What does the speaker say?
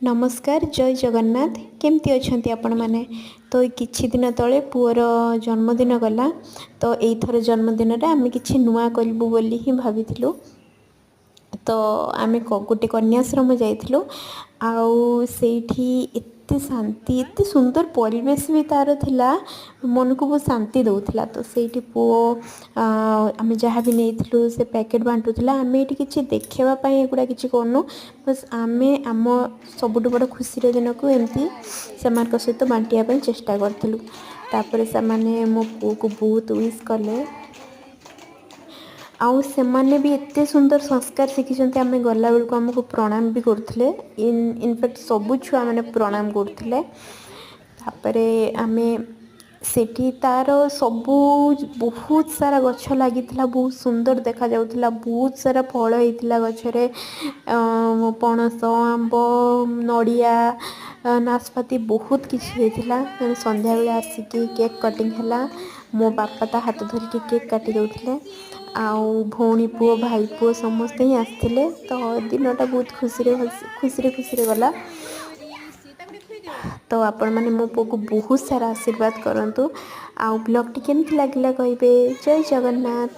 ନମସ୍କାର, ଜୟ ଜଗନ୍ନାଥ। କେମିତି ଅଛନ୍ତି ଆପଣମାନେ? ତ ଏଇ କିଛି ଦିନ ତଳେ ପୁଅର ଜନ୍ମଦିନ ଗଲା। ତ ଏଇଥର ଜନ୍ମଦିନରେ ଆମେ କିଛି ନୂଆ କରିବୁ ବୋଲି ହିଁ ଭାବିଥିଲୁ। ତ ଆମେ ଗୋଟେ କନ୍ୟାଶ୍ରମ ଯାଇଥିଲୁ ଆଉ ସେଇଠି ଏତେ ଶାନ୍ତି, ଏତେ ସୁନ୍ଦର ପରିବେଶ ବି ତା'ର ଥିଲା, ମନକୁ ବହୁତ ଶାନ୍ତି ଦେଉଥିଲା। ତ ସେଇଠି ପୁଅ ଆମେ ଯାହା ବି ନେଇଥିଲୁ, ସେ ପ୍ୟାକେଟ୍ ବାଣ୍ଟୁଥିଲା। ଆମେ ଏଇଠି କିଛି ଦେଖେଇବା ପାଇଁ ଏଗୁଡ଼ା କିଛି କରୁନୁ, ବାସ୍ ଆମେ ଆମ ସବୁଠୁ ବଡ଼ ଖୁସିର ଦିନକୁ ଏମିତି ସେମାନଙ୍କ ସହିତ ବାଣ୍ଟିବା ପାଇଁ ଚେଷ୍ଟା କରିଥିଲୁ। ତାପରେ ସେମାନେ ମୋ ପୁଅକୁ ବହୁତ ୱିଶ୍ କଲେ। ଆଉ ସେମାନେ ବି ଏତେ ସୁନ୍ଦର ସଂସ୍କାର ଶିଖିଛନ୍ତି, ଆମେ ଗଲାବେଳକୁ ଆମକୁ ପ୍ରଣାମ ବି କରୁଥିଲେ। ଇନଫ୍ୟାକ୍ଟ ସବୁ ଛୁଆମାନେ ପ୍ରଣାମ କରୁଥିଲେ। ତାପରେ ଆମେ ସେଠି ତାର ସବୁ ବହୁତ ସାରା ଗଛ ଲାଗିଥିଲା, ବହୁତ ସୁନ୍ଦର ଦେଖାଯାଉଥିଲା। ବହୁତ ସାରା ଫଳ ହେଇଥିଲା ଗଛରେ, ପଣସ, ଆମ୍ବ, ନଡ଼ିଆ, ନାସପାତି, ବହୁତ କିଛି ହେଇଥିଲା। ତେଣୁ ସନ୍ଧ୍ୟାବେଳେ ଆସିକି କେକ୍ କଟିଂ ହେଲା। ମୋ ବାପା ତା ହାତ ଧରିକି କେକ୍ କାଟି ଦେଉଥିଲେ ଆଉ ଭଉଣୀ ପୁଅ, ଭାଇ ପୁଅ ସମସ୍ତେ ହିଁ ଆସିଥିଲେ। ତ ଦିନଟା ବହୁତ ଖୁସିରେ ଖୁସିରେ ଖୁସିରେ ଗଲା। ତ ଆପଣମାନେ ମୋ ପୁଅକୁ ବହୁତ ସାରା ଆଶୀର୍ବାଦ କରନ୍ତୁ ଆଉ ବ୍ଲଗ୍ଟି କେମିତି ଲାଗିଲା କହିବେ। ଜୟ ଜଗନ୍ନାଥ।